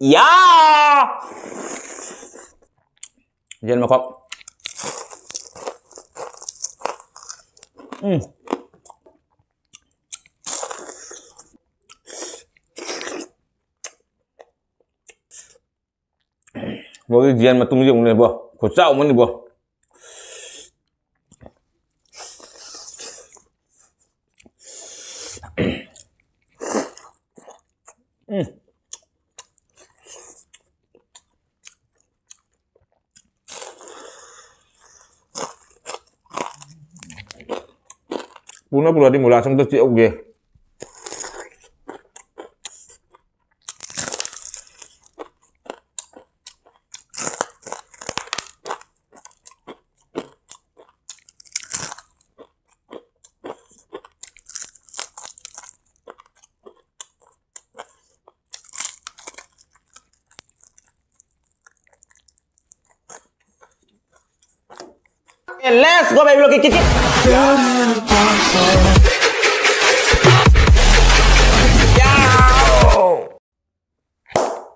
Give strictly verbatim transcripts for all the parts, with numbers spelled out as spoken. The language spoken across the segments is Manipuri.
ꯌꯥ! ꯌꯦꯟ ꯃꯈꯣꯛ꯫ ꯎꯝ꯫ ꯃꯣꯏꯒꯤ ꯌꯦꯟ ꯃꯇꯨꯝꯁꯦ ꯌꯦꯡꯉꯨꯅꯦ ꯏꯕꯣ꯫ ꯈꯨꯠꯆꯥꯎ ꯑꯃꯅꯤꯕꯣ꯫ ꯎꯝ꯫ ꯄꯨꯅ ꯄꯨꯔꯛꯑꯗꯤ ꯃꯨꯂꯥꯁꯨ ꯑꯝꯇ ꯆꯤꯛꯍꯧꯒꯦ꯫ Let's go, baby, look at kitchen.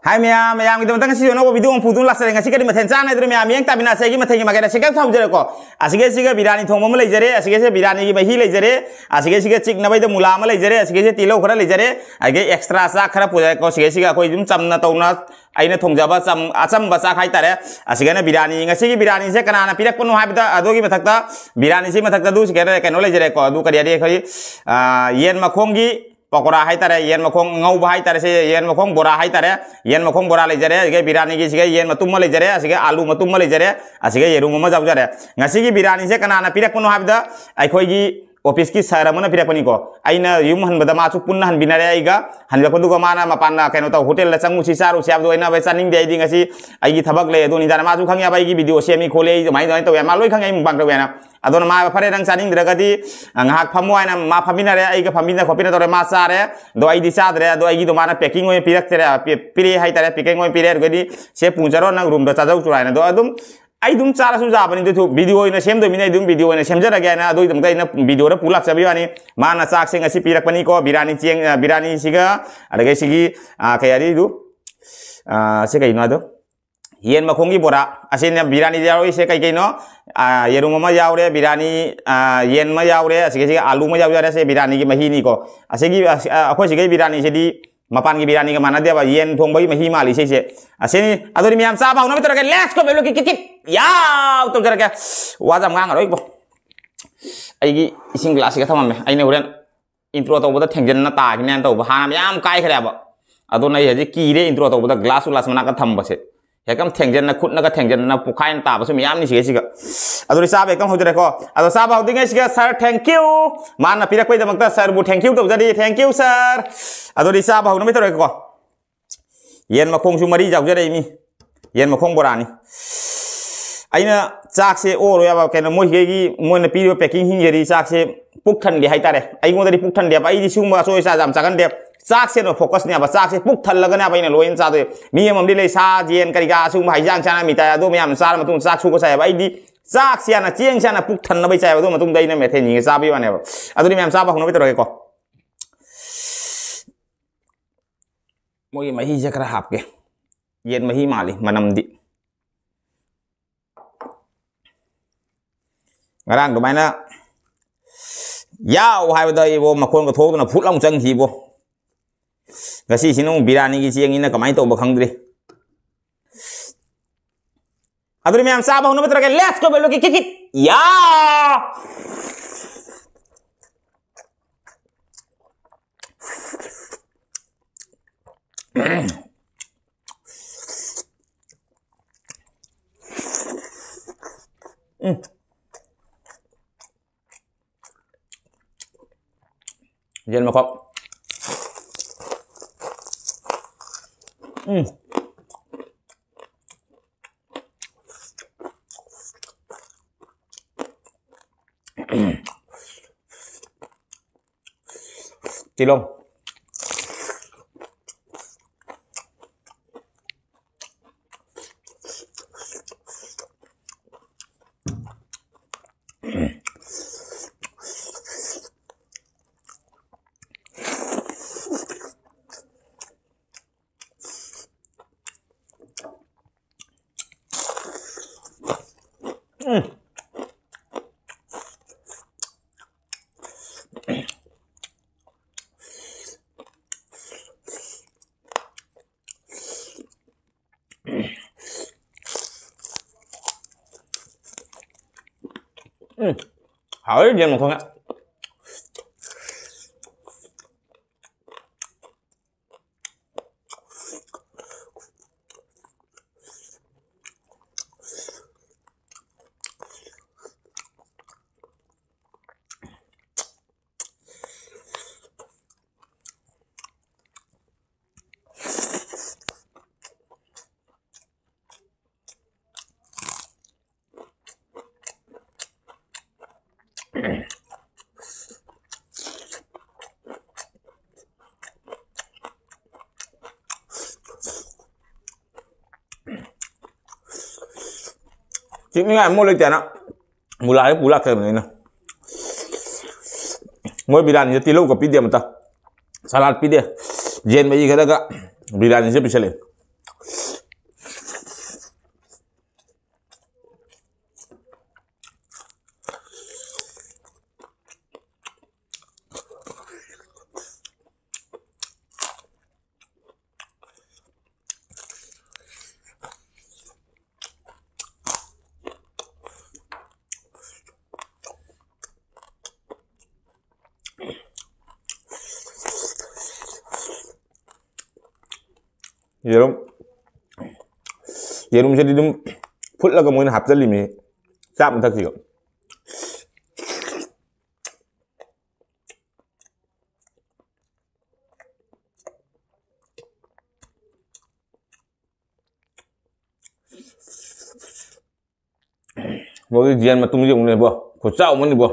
Hi ꯃꯌꯥꯝ, ꯃꯌꯥꯝꯒꯤꯗꯃꯛꯇ ꯉꯁꯤꯁꯨ ꯑꯅꯧꯕ video ꯑꯃ ꯄꯨꯗꯨꯅ ꯂꯥꯛꯆꯔꯦ꯫ ꯉꯁꯤ ꯀꯔꯤ ꯃꯊꯦꯜ ꯆꯥꯅꯤ ꯍꯥꯏꯗꯨꯅ ꯃꯌꯥꯝ ꯌꯦꯡ ꯇꯥꯃꯤꯟꯅꯁꯦ꯫ ꯑꯩꯒꯤ ꯃꯊꯦꯜꯒꯤ ꯃꯥꯏꯀꯩꯗ ꯁꯤꯀꯟ ꯊꯝꯖꯔꯦꯀꯣ꯫ ꯑꯁꯤꯒꯩꯁꯤꯒ ꯕꯤꯔꯌꯥꯅꯤ ꯊꯣꯡꯕ ꯑꯃ ꯂꯩꯖꯔꯦ, ꯑꯁꯤꯒꯩꯁꯦ ꯕꯤꯔꯌꯥꯅꯤꯒꯤ ꯃꯍꯤ ꯂꯩꯖꯔꯦ, ꯑꯁꯤꯒꯩꯁꯤꯒ ꯆꯤꯛꯅꯕꯩꯗ ꯃꯨꯂꯥ ꯑꯃ ꯂꯩꯖꯔꯦ, ꯑꯁꯤꯒꯩꯁꯦ ꯇꯤꯜꯍꯧ ꯈꯔ ꯂꯩꯖꯔꯦ, ꯑꯗꯒꯤ extra ꯆꯥꯛ ꯈꯔ ꯄꯨꯖꯔꯦꯀꯣ꯫ ꯁꯤꯒꯩꯁꯤꯒ ꯑꯩꯈꯣꯏ ꯑꯗꯨꯝ ꯆꯝꯅ ꯇꯧꯅ ꯑꯩꯅ ꯊꯣꯡꯖꯕ ꯆꯝ-, ꯑꯆꯝꯕ ꯆꯥꯛ ꯍꯥꯏꯇꯥꯔꯦ꯫ ꯑꯁꯤꯒꯅ ꯕꯤꯔꯌꯥꯅꯤ꯫ ꯉꯁꯤꯒꯤ ꯕꯤꯔꯌꯥꯅꯤꯁꯦ ꯀꯅꯥꯅ ꯄꯤꯔꯛꯄꯅꯣ ꯍꯥꯏꯕꯗ ꯑꯗꯨꯒꯤ ꯃꯊꯛꯇ ꯕꯤꯔꯌꯥꯅꯤꯁꯤ ꯃꯊꯛꯇ ꯑꯗꯨ ꯁꯤꯒ ꯀꯩꯅꯣ ꯂꯩꯖꯔꯦꯀꯣ꯫ ꯑꯗꯨ ꯀꯔꯤ ꯍꯥꯏꯗꯤ ꯑꯩꯈꯣꯏ, ꯑ, ꯌꯦꯟ ꯃꯈꯣꯡꯒꯤ ꯄꯀꯣꯔꯥ ꯍꯥꯏꯇꯥꯔꯦ, ꯌꯦꯟ ꯃꯈꯣꯡ ꯉꯧꯕ ꯍꯥꯏꯇꯥꯔꯦ, ꯁꯤ ꯌꯦꯟ ꯃꯈꯣꯡ ꯕꯣꯔꯥ ꯍꯥꯏꯇꯥꯔꯦ, ꯌꯦꯟ ꯃꯈꯣꯡ ꯕꯣꯔꯥ ꯂꯩꯖꯔꯦ, ꯑꯗꯒꯤ ꯕꯤꯔꯌꯥꯅꯤꯒꯤ ꯁꯤꯒ ꯌꯦꯟ ꯃꯇꯨꯝ ꯑꯃ ꯂꯩꯖꯔꯦ, ꯑꯁꯤꯒ ꯑꯥꯂꯨ ꯃꯇꯨꯝ ꯑꯃ ꯂꯩꯖꯔꯦ, ꯑꯁꯤꯒ ꯌꯦꯔꯨꯝ ꯑꯃ ꯌꯥꯎꯖꯔꯦ꯫ ꯉꯁꯤꯒꯤ ꯕꯤꯔꯌꯥꯅꯤꯁꯦ ꯀꯅꯥꯅ ꯄꯤꯔꯛꯄꯅꯣ ꯍꯥꯏꯕꯗ ꯑꯩꯈꯣꯏꯒꯤ office ꯀꯤ sir ꯑꯃꯅ ꯄꯤꯔꯛꯄꯅꯤꯀꯣ꯫ ꯑꯩꯅ ꯌꯨꯝ ꯍꯟꯕꯗ ꯃꯥꯁꯨ ꯄꯨꯟꯅ ꯍꯟꯕꯤꯅꯔꯦ ꯑꯩꯒ꯫ ꯍꯟꯕꯤꯔꯛꯄꯗꯨꯒ ꯃꯥꯅ ꯃꯄꯥꯟꯗ ꯀꯩꯅꯣ ꯇꯧ, hotel ꯗ ꯆꯪꯉꯨꯁꯤ ꯆꯥꯔꯨꯁꯤ ꯍꯥꯏꯕꯗꯣ ꯑꯩꯅ ꯆꯥꯅꯤꯡꯗꯦ ꯑꯩꯗꯤ ꯉꯁꯤ ꯑꯩꯒꯤ ꯊꯕꯛ ꯂꯩ꯫ ꯑꯗꯨꯅꯤꯗꯥꯅ ꯃꯥꯁꯨ ꯈꯪꯉꯦꯕ ꯑꯩꯒꯤ video ꯁꯦꯝꯃꯤ ꯈꯣꯠꯂꯤ, ꯑꯩ ꯑꯗꯨꯃꯥꯏꯅ ꯑꯗꯨꯃꯥꯏꯅ ꯇꯧꯋꯦ꯫ ꯃꯥ ꯂꯣꯏ ꯈꯪꯉꯦ ꯑꯩ mukbang ꯇꯧꯋꯦꯅ꯫ ꯑꯗꯨꯅ ꯃꯥ ꯐꯔꯦ ꯅꯪ ꯆꯥꯅꯤꯡꯗ꯭ꯔꯒꯗꯤ, ꯑ, ꯉꯥꯏꯍꯥꯛ ꯐꯝꯃꯣ ꯍꯥꯏꯅ ꯃꯥ ꯐꯝꯃꯤꯟꯅꯔꯦ, ꯑꯩꯒ ꯐꯝꯃꯤꯟꯅ ꯈꯣꯠꯃꯤꯟꯅ ꯇꯧꯔꯦ, ꯃꯥ ꯆꯥꯔꯦ꯫ ꯑꯗꯣ ꯑꯩꯗꯤ ꯆꯥꯗ꯭ꯔꯦ꯫ ꯑꯗꯣ ꯑꯩꯒꯤꯗꯣ ꯃꯥꯅ packing ꯑꯣꯏꯅ ꯄꯤꯔꯛꯇꯔꯦ, ꯄꯤ-, ꯄꯤꯔꯛꯑꯦ ꯍꯥꯏꯇꯥꯔꯦ, packing ꯑꯣꯏꯅ ꯄꯤꯔꯛꯑꯦ꯫ ꯑꯗꯨꯒꯗꯤ ꯁꯦ ꯄꯨꯖꯔꯣ, ꯅꯪ room ꯗ ꯆꯥꯖꯧ ꯆꯨꯔꯥ ꯍꯥꯏꯅ꯫ ꯑꯗꯣ ꯑꯗꯨꯝ ꯑꯩ ꯑꯗꯨꯝ ꯆꯥꯔꯁꯨ ꯌꯥꯕꯅꯤ, ꯑꯗꯨ video ꯑꯣꯏꯅ ꯁꯦꯝꯗꯣꯏꯃꯤꯅ ꯑꯩ ꯑꯗꯨꯝ video ꯑꯣꯏꯅ ꯁꯦꯝꯖꯔꯒꯦ ꯍꯥꯏꯅ ꯑꯗꯨꯒꯤꯗꯃꯛꯇ ꯑꯩꯅ video ꯗ ꯄꯨ ꯂꯥꯛꯆꯕꯒꯤ ꯋꯥꯅꯤ꯫ ꯃꯥꯅ ꯆꯥꯛꯁꯦ ꯉꯁꯤ ꯄꯤꯔꯛꯄꯅꯤꯀꯣ, ꯕꯤꯔꯌꯥꯅꯤ ꯆꯦꯡ, ꯑ, ꯕꯤꯔꯌꯥꯅꯤꯁꯤꯒ, ꯑꯗꯒꯤ ꯁꯤꯒꯤ, ꯑ, ꯀꯩ ꯍꯥꯏꯔꯤꯗꯨ, ꯑꯥ, ꯁꯤ ꯀꯩꯅꯣ ꯑꯗꯣ? ꯌꯦꯟ ꯃꯈꯣꯡꯒꯤ ꯕꯣꯔꯥ꯫ ꯑꯁꯤꯅ ꯕꯤꯔꯌꯥꯅꯤꯗ ꯌꯥꯎꯔꯛꯏꯁꯦ ꯀꯩ ꯀꯩꯅꯣ? ꯑꯥ, ꯌꯦꯔꯨꯝ ꯑꯃ ꯌꯥꯎꯔꯦ, ꯕꯤꯔꯌꯥꯅꯤ, ꯑꯥ, ꯌꯦꯟ ꯑꯃ ꯌꯥꯎꯔꯦ, ꯑꯁꯤꯒꯤꯁꯤꯒ ꯑꯥꯂꯨ ꯑꯃ ꯌꯥꯎꯖꯔꯦ꯫ ꯑꯁꯤ ꯕꯤꯔꯌꯥꯅꯤꯒꯤ ꯃꯍꯤꯅꯤꯀꯣ꯫ ꯑꯁꯤꯒꯤ, ꯑꯁ-, ꯑꯥ, ꯑꯩꯈꯣꯏ ꯁꯤꯒꯤ ꯕꯤꯔꯌꯥꯅꯤꯁꯤꯗꯤ ꯃꯄꯥꯟꯒꯤ ꯕꯤꯔꯌꯥꯅꯤꯒ ꯃꯥꯟꯅꯗꯦꯕ, ꯌꯦꯟ ꯊꯣꯡꯕꯒꯤ ꯃꯍꯤ ꯃꯥꯜꯂꯤ ꯁꯤꯁꯦ꯫ ꯑꯁꯤꯅꯤ꯫ ꯑꯗꯨꯗꯤ ꯃꯌꯥꯝ ꯆꯥꯕ ꯍꯧꯅꯕ ꯇꯧꯔꯒꯦ꯫ Let's go, value kit kit kit. ꯌꯥꯎ! ꯇꯧꯖꯔꯒꯦ꯫ ꯋꯥꯁꯦ ꯌꯥꯝ ꯉꯥꯡꯉꯔꯣꯏꯀꯣ꯫ ꯑꯩꯒꯤ ꯏꯁꯤꯡ ꯒ꯭ꯂꯥꯁꯁꯤꯒ ꯊꯝꯃꯝꯃꯦ꯫ ꯑꯩꯅ ꯍꯣꯔꯦꯟ intro ꯇꯧꯕꯗ ꯊꯦꯡꯖꯤꯟꯅ ꯇꯥꯈꯤꯅꯦꯅ ꯇꯧꯕ꯫ ꯍꯥꯟꯅ ꯃꯌꯥꯝ ꯀꯥꯏꯈ꯭ꯔꯦꯕ꯫ ꯑꯗꯨꯅ ꯑꯩ ꯍꯧꯖꯤꯛ ꯀꯤꯔꯦ intro ꯇꯧꯕꯗ ꯒ꯭ꯂꯥꯁ ꯒ꯭ꯂꯥꯁ ꯃꯅꯥꯛꯇ ꯊꯝꯕꯁꯦ꯫ ꯍꯦꯛꯇ ꯊꯦꯡꯖꯤꯟꯅ ꯈꯨꯠꯅꯒ ꯊꯦꯡꯖꯤꯟꯅ ꯄꯣꯛꯈꯥꯏꯅ ꯇꯥꯕꯁꯨ ꯃꯌꯥꯝꯅꯤ ꯁꯤꯒꯩꯁꯤꯒ꯫ ꯑꯗꯨꯗꯤ ꯆꯥꯕ ꯍꯦꯛꯇ ꯍꯧꯖꯔꯦꯀꯣ꯫ ꯑꯗꯣ ꯆꯥꯕ ꯍꯧꯗ꯭ꯔꯤꯉꯩꯁꯤꯒ sir, thank you꯫ ꯃꯥꯅ ꯄꯤꯔꯛꯄꯩꯗꯃꯛꯇ sirꯕꯨ thank you ꯇꯧꯖꯔꯤ꯫ Thank you, sir꯫ ꯑꯗꯨꯗꯤ ꯆꯥꯕ ꯍꯧꯅꯕ ꯇꯧꯔꯒꯦꯀꯣ꯫ ꯌꯦꯟ ꯃꯈꯣꯡꯁꯨ ꯃꯔꯤ ꯌꯥꯎꯖꯔꯛꯏ ꯃꯤ꯫ ꯌꯦꯟ ꯃꯈꯣꯡ ꯕꯣꯔꯥꯅꯤ꯫ ꯑꯩꯅ ꯆꯥꯛꯁꯦ ꯑꯣꯔꯣꯏ ꯌꯥꯕ ꯀꯩꯅꯣ ꯃꯣꯏꯒꯤ ꯃꯣꯏꯅ ꯄꯤꯔꯤꯕ packingꯁꯤꯡꯁꯤꯗꯤ ꯆꯥꯛꯁꯦ ꯄꯨꯛ ꯊꯟꯗꯦ ꯍꯥꯏꯇꯥꯔꯦ꯫ ꯑꯩꯉꯣꯟꯗꯗꯤ ꯄꯨꯛ ꯊꯟꯗꯦꯕ꯫ ꯑꯩꯗꯤ ꯁꯤꯒꯨꯝꯕ ꯑꯆꯣꯏ ꯑꯆꯥ ꯌꯥꯝ ꯆꯥꯒꯟꯗꯦ꯫ ꯆꯥꯛꯁꯦ ꯑꯗꯨꯝ focusꯅꯦꯕ꯫ ꯆꯥꯛꯁꯦ ꯄꯨꯛ ꯊꯜꯂꯒꯅꯦꯕ ꯑꯩꯅ ꯂꯣꯏꯅ ꯆꯥꯗꯣꯏ꯫ ꯃꯤ ꯑꯃꯃꯝꯗꯤ ꯂꯩ, ꯁꯥ, ꯌꯦꯟ, ꯀꯔꯤ ꯀꯔꯥ ꯁꯤꯒꯨꯝꯕ ꯍꯩꯖꯥꯡ ꯆꯥꯅ ꯃꯤ ꯇꯥꯏ꯫ ꯑꯗꯨ ꯃꯌꯥꯝ ꯆꯥꯔ ꯃꯇꯨꯡꯗ ꯆꯥꯛ ꯁꯨꯕ ꯆꯥꯏꯌꯦꯕ꯫ ꯑꯩꯗꯤ ꯆꯥꯛꯁꯦ ꯍꯥꯟꯅ, ꯆꯦꯡꯁꯦ ꯍꯥꯟꯅ ꯄꯨꯛ ꯊꯟꯅꯕ ꯆꯥꯏꯌꯦꯕ꯫ ꯑꯗꯨ ꯃꯇꯨꯡꯗ ꯑꯩꯅ ꯃꯊꯦꯜ ꯌꯦꯡꯉ ꯆꯥꯕꯒꯤ ꯋꯥꯅꯦꯕ꯫ ꯑꯗꯨꯗꯤ ꯃꯌꯥꯝ ꯆꯥꯕ ꯍꯧꯅꯕ ꯇꯧꯔꯒꯦꯀꯣ꯫ ꯃꯣꯏꯒꯤ ꯃꯍꯤꯁꯦ ꯈꯔ ꯍꯥꯞꯀꯦ꯫ ꯌꯦꯟ ꯃꯍꯤ ꯃꯥꯜꯂꯤ ꯃꯅꯝꯗꯤ꯫ ꯉꯔꯥꯡ ꯑꯗꯨꯃꯥꯏꯅ ꯌꯥꯎ ꯍꯥꯏꯕꯗ ꯑꯩꯕꯣ ꯃꯈꯣꯟꯒ ꯊꯣꯛꯇꯅ ꯐꯨꯠ ꯂꯥꯎ ꯆꯪꯈꯤꯕꯣ꯫ ꯉꯁꯤꯁꯤꯅ ꯑꯃꯨꯛ ꯕꯤꯔꯌꯥꯅꯤꯒꯤ ꯆꯦꯡꯅꯤꯅ ꯀꯃꯥꯏꯅ ꯇꯧꯕ ꯈꯪꯗ꯭ꯔꯤ꯫ ꯑꯗꯨꯗꯤ ꯃꯌꯥꯝ ꯆꯥꯕ ꯍꯧꯅꯕ ꯇꯧꯔꯒꯦ꯫ Let's go, value kit kit kit. ꯌꯥ! ꯎꯝ꯫ ꯌꯦꯟ ꯃꯈꯣꯡ꯫ ꯎꯝ꯫ ꯇꯤꯜꯍꯧ꯫ ꯎꯝ꯫ ꯎꯝ꯫ ꯍꯥꯎꯋꯦ ꯌꯦꯟ ꯃꯈꯣꯡ꯫ ꯆꯤꯛꯅꯤꯡꯉꯥꯏ ꯑꯃꯨꯛ ꯂꯩꯇꯦꯅ ꯃꯨꯂꯥꯁꯦ ꯄꯨ ꯂꯥꯛꯈ꯭ꯔꯕꯅꯤ ꯑꯩꯅ꯫ ꯃꯣꯏ ꯕꯤꯔꯌꯥꯅꯤꯁꯦ ꯇꯤꯜꯍꯧꯒ ꯄꯤꯗꯦ ꯑꯃꯇ, ꯁꯂꯥꯗ ꯄꯤꯗꯦ, ꯌꯦꯟ ꯃꯍꯤ ꯈꯛꯇꯒ ꯕꯤꯔꯌꯥꯅꯤꯁꯦ ꯄꯤꯁꯜꯂꯛꯑꯦ꯫ ꯌꯦꯔꯨꯝ, ꯌꯦꯔꯨꯝꯁꯤꯗꯤ ꯑꯗꯨꯝ ꯐꯨꯠꯂꯒ ꯃꯣꯏꯅ ꯍꯥꯞꯆꯜꯂꯤꯃꯤ ꯆꯥꯛ ꯃꯊꯛꯁꯤꯒ꯫ ꯃꯣꯏꯒꯤ ꯌꯦꯟ ꯃꯇꯨꯝꯁꯦ ꯌꯦꯡꯉꯨꯅꯦ ꯏꯕꯣ, ꯈꯨꯆꯥꯎ ꯑꯃꯅꯤ ꯏꯕꯣ꯫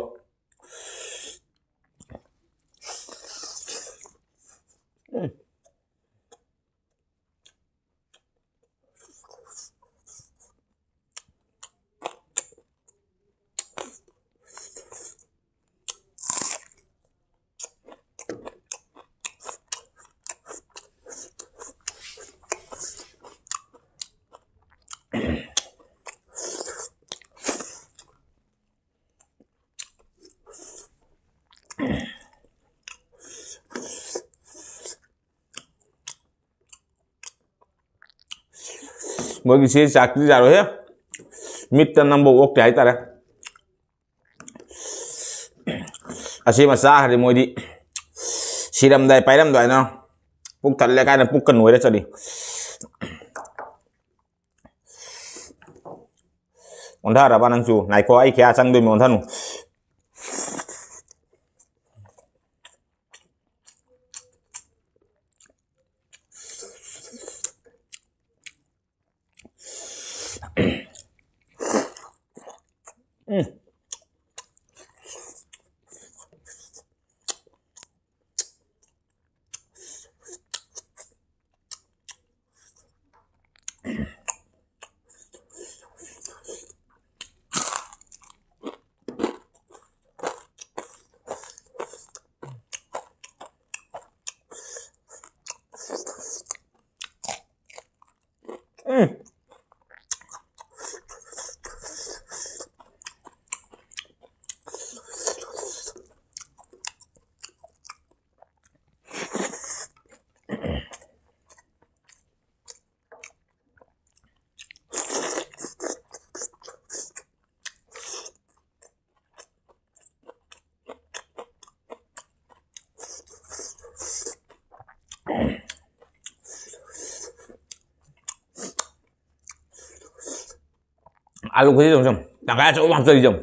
ꯃꯣꯏꯒꯤꯁꯤ ꯆꯥꯛꯇꯤ ꯆꯥꯔꯣꯏꯍꯦ꯫ ꯃꯤꯠꯇ ꯅꯝꯕ ꯑꯣꯛꯇꯦ ꯍꯥꯏꯇꯥꯔꯦ꯫ ꯑꯁꯤꯃ ꯆꯥꯈ꯭ꯔꯗꯤ ꯃꯣꯏꯗꯤ ꯁꯤꯔꯝꯗꯥꯏ ꯄꯥꯏꯔꯝꯗꯥꯏꯅ ꯄꯨꯛ ꯊꯜꯂꯦ ꯀꯥꯏꯅ ꯄꯨꯛꯀ ꯅꯣꯏꯔ ꯆꯠꯂꯤ꯫ ꯑꯣꯟꯊꯔꯕ ꯅꯪꯁꯨ? ꯉꯥꯏꯈꯣ, ꯑꯩ ꯀꯌꯥ ꯆꯪꯗꯣꯏꯅꯣ ꯑꯣꯟꯊꯅꯨ꯫ ꯎꯝ꯫ ꯎꯝ꯫ ꯑꯥꯂꯨ ꯈꯨꯖꯤꯛ ꯁꯨꯝ ꯇꯪꯈꯥꯏ ꯑꯆꯧꯕ ꯍꯥꯞꯆꯜꯂꯤ ꯁꯨꯝ꯫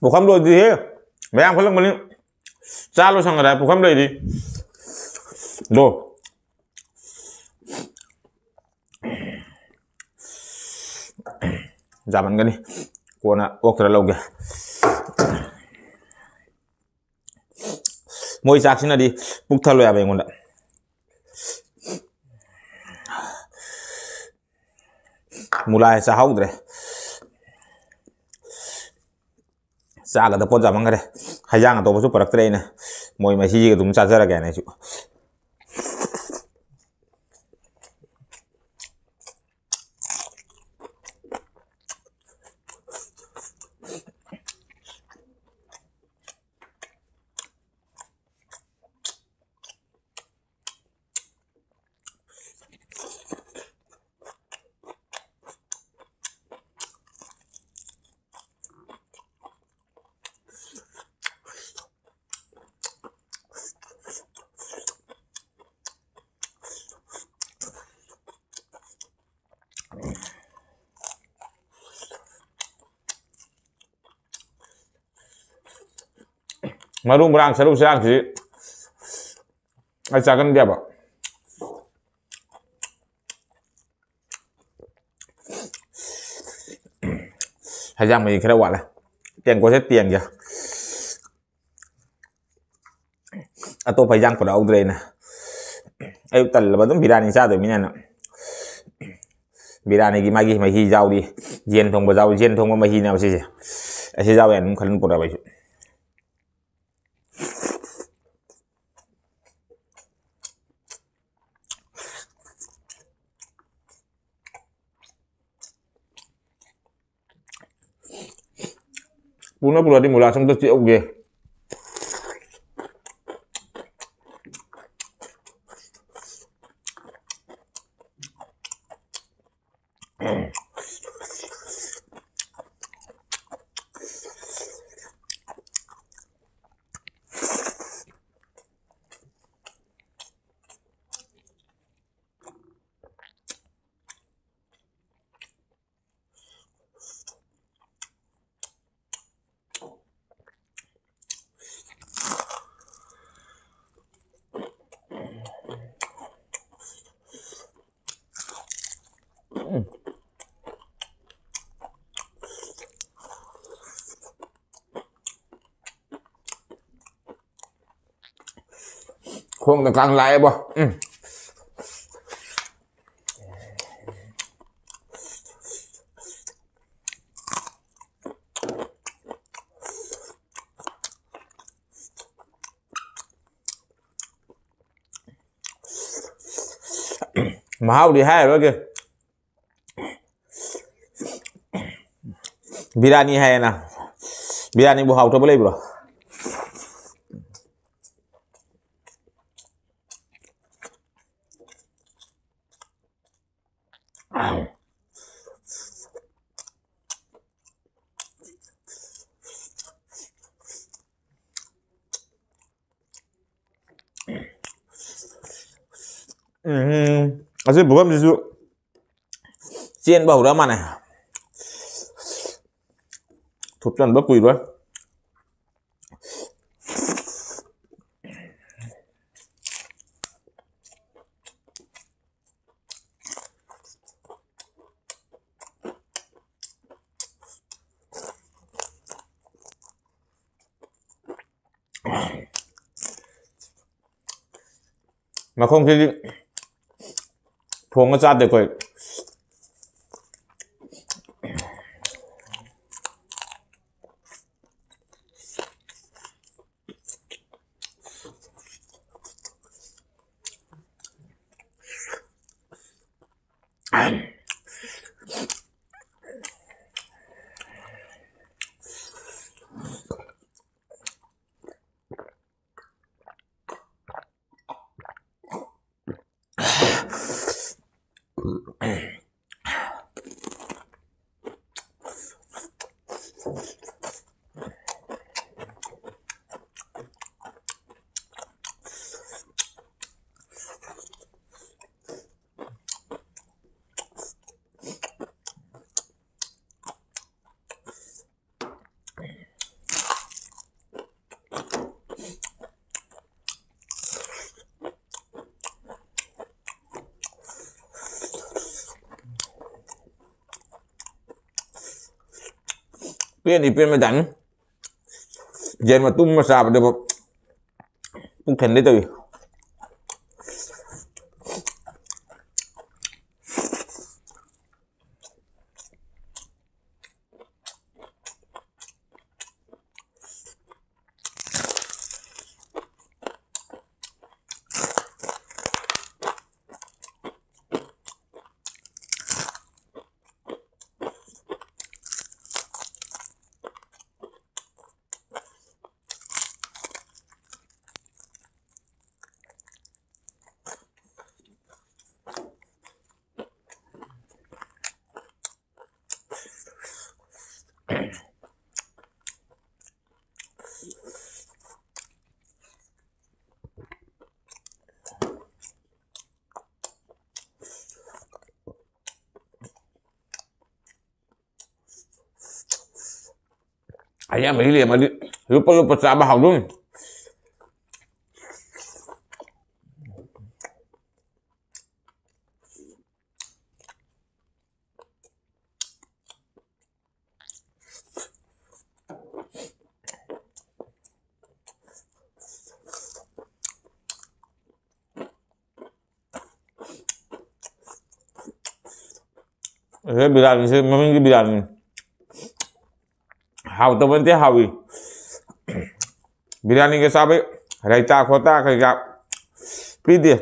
ꯄꯨꯈꯝ ꯂꯣꯏꯗ꯭ꯔꯤꯍꯦ꯫ ꯃꯌꯥꯝ ꯈꯜꯂꯝꯒꯅꯤ꯫ ꯆꯥ ꯂꯣꯏꯁꯟꯈ꯭ꯔꯦ ꯍꯥꯏ, ꯄꯨꯈꯝ ꯂꯩꯔꯤ꯫ ꯗꯣ꯫ ꯌꯥꯝꯃꯟꯒꯅꯤ꯫ ꯀꯣꯟꯅ ꯑꯣꯛꯇ꯭ꯔ ꯂꯧꯒꯦ꯫ ꯃꯣꯏ ꯆꯥꯛꯁꯤꯅꯗꯤ ꯄꯨꯛ ꯊꯜꯂꯣ ꯍꯥꯏꯕ ꯑꯩꯉꯣꯟꯗ꯫ ꯃꯨꯂꯥꯁꯦ ꯆꯥꯍꯧꯗ꯭ꯔꯦ꯫ ꯆꯥꯒꯗ ꯄꯣꯠ ꯆꯥꯃꯟꯈ꯭ꯔꯦ꯫ ꯍꯩꯖꯥꯡ ꯑꯇꯣꯞꯄꯁꯨ ꯄꯨꯔꯛꯇ꯭ꯔꯦ ꯑꯩꯅ꯫ ꯃꯣꯏ ꯃꯍꯤꯒ ꯑꯗꯨꯝ ꯆꯥꯖꯔꯒꯦꯅ ꯑꯩꯁꯨ꯫ ꯃꯔꯨ ꯃꯔꯥꯡ ꯁꯔꯨ ꯁꯔꯥꯡꯁꯤ ꯑꯩ ꯆꯥꯒꯟꯗꯦꯕ꯫ ꯍꯩꯖꯥꯡ ꯃꯍꯤ ꯈꯔ ꯋꯥꯠꯂꯦ꯫ ꯇꯦꯡꯀꯣꯠꯁꯦ ꯇꯦꯡꯒꯦ꯫ ꯑꯇꯣꯞꯄ ꯍꯩꯖꯥꯡ ꯄꯨꯔꯛꯍꯧꯗ꯭ꯔꯦ ꯑꯩꯅ꯫ ꯑꯌꯨꯛ ꯇꯜꯂꯕ ꯑꯗꯨꯝ ꯕꯤꯔꯌꯥꯅꯤ ꯆꯥꯗꯣꯏ ꯃꯤꯅꯦꯅ꯫ ꯕꯤꯔꯌꯥꯅꯤꯒꯤ ꯃꯥꯒꯤ ꯃꯍꯤ ꯌꯥꯎꯔꯤ꯫ ꯌꯦꯟ ꯊꯣꯡꯕ ꯌꯥꯎꯔꯤ꯫ ꯌꯦꯟ ꯊꯣꯡꯕ ꯃꯍꯤꯅꯦꯕ ꯁꯤꯁꯦ꯫ ꯑꯁꯤ ꯌꯥꯎꯋꯦ ꯑꯗꯨꯝ ꯈꯜꯂ ꯄꯨꯔꯛꯑꯕ ꯑꯩꯁꯨ꯫ ꯄꯨꯅ ꯄꯨꯔꯛꯑꯗꯤ ꯃꯨꯂꯥꯁꯨ ꯑꯝꯇ ꯆꯤꯛꯍꯧꯒꯦ꯫ ꯊꯣꯡꯗ ꯀꯥꯡ ꯂꯥꯛꯑꯦꯕꯣ꯫ ꯎꯝ꯫ ꯃꯍꯥꯎꯗꯤ ꯍꯥꯏꯔꯔꯣꯏꯒꯦ꯫ ꯕꯤꯔꯌꯥꯅꯤ ꯍꯥꯏꯌꯦꯅ꯫ ꯕꯤꯔꯌꯥꯅꯤꯕꯨ ꯍꯥꯎꯇꯕ ꯂꯩꯕ꯭ꯔꯣ? ꯎꯝ, ꯑꯁꯤ ꯄꯨꯈꯝꯁꯤꯁꯨ ꯆꯦꯟꯕ ꯍꯧꯔ ꯃꯥꯅꯦ꯫ ꯊꯨꯞꯆꯟꯕ ꯀꯨꯏꯔꯣꯏ꯫ ꯃꯈꯣꯡꯁꯤꯗꯤ ꯊꯣꯡꯉ ꯆꯥꯗꯦ ꯑꯩꯈꯣꯏ꯫ ꯄꯦꯟꯗꯤ ꯄꯦꯟꯕꯖꯥꯠꯅꯤ꯫ ꯌꯦꯟ ꯃꯇꯨꯝ ꯑꯃ ꯆꯥꯕꯗꯕꯨ ꯄꯨꯛ ꯊꯟꯒꯦ ꯇꯧꯏ꯫ ꯑꯩ ꯑꯃ ꯍꯦꯛ ꯂꯦꯝꯃꯗꯤ ꯂꯨꯞꯄ ꯂꯨꯞꯄ ꯆꯥꯕ ꯍꯥꯎꯗꯣꯏꯅꯤ꯫ ꯑꯁꯤꯗ ꯕꯤꯔꯌꯥꯅꯤꯁꯦ ꯃꯃꯤꯡꯒꯤ ꯕꯤꯔꯌꯥꯅꯤ꯫ ꯍꯥꯎꯇꯕ ꯅꯠꯇꯦ, ꯍꯥꯎꯏ꯫ ꯕꯤꯔꯌꯥꯅꯤꯒ ꯆꯥꯕꯩ ꯔꯥꯏꯇꯥ ꯈꯣꯇꯥ ꯀꯩꯀꯥ ꯄꯤꯗꯦ꯫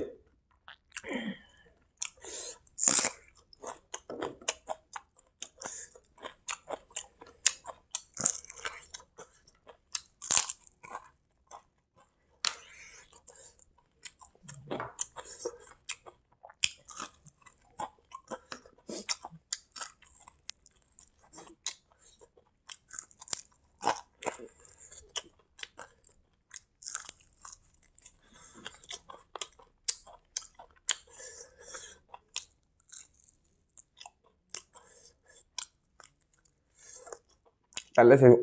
ꯇꯜꯂꯦ ꯁꯤꯁꯨ꯫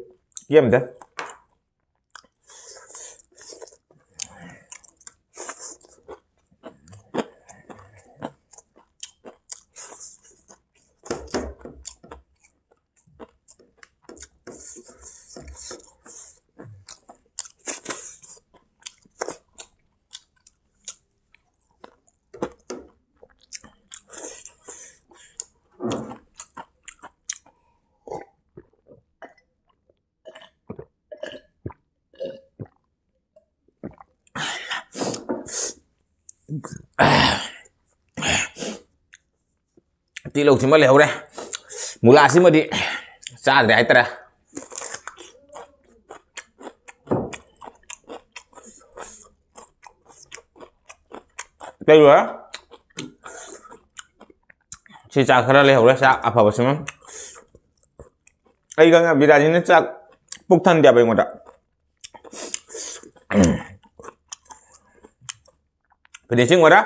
ꯄꯦꯟꯗꯦ꯫ ꯇꯤꯜꯍꯧꯁꯤꯃ ꯂꯩꯍꯧꯔꯦ꯫ ꯃꯨꯂꯥꯁꯤꯃꯗꯤ ꯆꯥꯗ꯭ꯔꯦ ꯍꯥꯏꯇꯥꯔꯦ꯫ ꯀꯩꯕ? ꯁꯤ ꯆꯥꯛ ꯈꯔ ꯂꯩꯍꯧꯔꯦ, ꯆꯥꯛ ꯑꯐꯕꯁꯤꯃ꯫ ꯑꯩꯒ ꯕꯤꯔꯌꯥꯅꯤꯅ ꯆꯥꯛ ꯄꯨꯛ ꯊꯟꯗꯦꯕ ꯑꯩꯉꯣꯟꯗ꯫ Finishing ꯑꯣꯏꯔꯦ꯫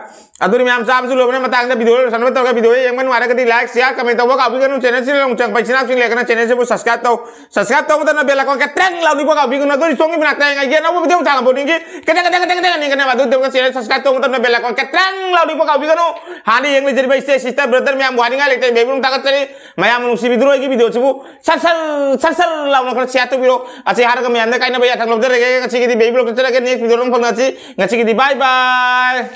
ꯑꯗꯨꯗꯤ ꯃꯌꯥꯝ ꯆꯥꯕꯁꯨ ꯂꯣꯏꯕꯅ ꯃꯇꯥꯡꯗ video ꯂꯣꯏꯁꯟꯅꯕ ꯇꯧꯔꯒ, video ꯌꯦꯡꯕ ꯅꯨꯡꯉꯥꯏꯔꯒꯗꯤ like, share, comment ꯇꯧꯕ ꯀꯥꯎꯕꯤꯒꯅꯨ꯫ Channel ꯁꯤꯗ ꯅꯧꯅ ꯆꯪꯉꯛꯄ ꯏꯆꯤꯟ ꯏꯅꯥꯎꯁꯤꯡ ꯂꯩꯔꯒꯅ channel ꯁꯤꯕꯨ subscribe ꯇꯧ꯫ Subscribe ꯇꯧꯕꯗꯅ bell icon ꯀꯦꯇ꯭ꯔꯦꯡ ꯂꯥꯎꯅꯤꯡꯕ ꯀꯥꯎꯕꯤꯒꯅꯨ꯫ ꯑꯗꯨꯗꯤ ꯁꯣꯝꯒꯤ ꯃꯅꯥꯛꯇ ꯑꯩ ꯉꯥꯏꯒꯦ ꯑꯅꯧꯕ video ꯊꯥꯒꯠꯂꯛꯄ ꯈꯨꯗꯤꯡꯒꯤ ꯀꯦꯇ꯭ꯔꯦꯡ ꯀꯦꯇ꯭ꯔꯦꯡ ꯀꯦꯇ꯭ꯔꯦꯡ ꯀꯦꯇ꯭ꯔꯦꯡ ꯅꯤꯡꯒꯅꯦꯕ꯫ ꯑꯗꯨ ꯇꯧꯔꯒ channel subscribe ꯇꯧꯕ ꯃꯇꯝꯗ bell icon ꯀꯦꯇ꯭ꯔꯦꯡ ꯂꯥꯎꯅꯤꯡꯕ ꯀꯥꯎꯕꯤꯒꯅꯨ꯫ ꯍꯥꯟꯅ ꯌꯦꯡꯂꯤꯖꯔꯤꯕ ꯏꯆꯦ, sister, brother ꯃꯌꯥꯝ ꯋꯥꯅꯤꯡꯉꯥꯏ ꯂꯩꯇꯦ꯫ ꯕꯦꯕꯤꯂꯣꯝ ꯊꯥꯒꯠꯆꯔꯤ꯫ ꯃꯌꯥꯝꯅ ꯅꯨꯡꯁꯤꯕꯤꯗꯨꯅ ꯑꯩꯒꯤ video ꯁꯤꯕꯨ ꯁꯠ ꯁꯠ ꯁꯠ ꯁꯠ ꯂꯥꯎꯅ ꯈꯔ share ꯇꯧꯕꯤꯔꯣ꯫ ꯑꯁꯤ ꯍꯥꯏꯔꯒ ꯃꯌꯥꯝꯗ ꯀꯥꯏꯅꯕ ꯌꯥꯊꯪ ꯂꯧꯖꯔꯒꯦ꯫ ꯉꯁꯤꯒꯤꯗꯤ ꯕꯦꯕꯤꯂꯣꯝ ꯆꯠꯆꯔꯒꯦ꯫ Next video ꯗ ꯑꯃꯨꯛ ꯐꯪꯅꯁꯤ꯫ ꯉꯁꯤꯒꯤꯗꯤ bye bye꯫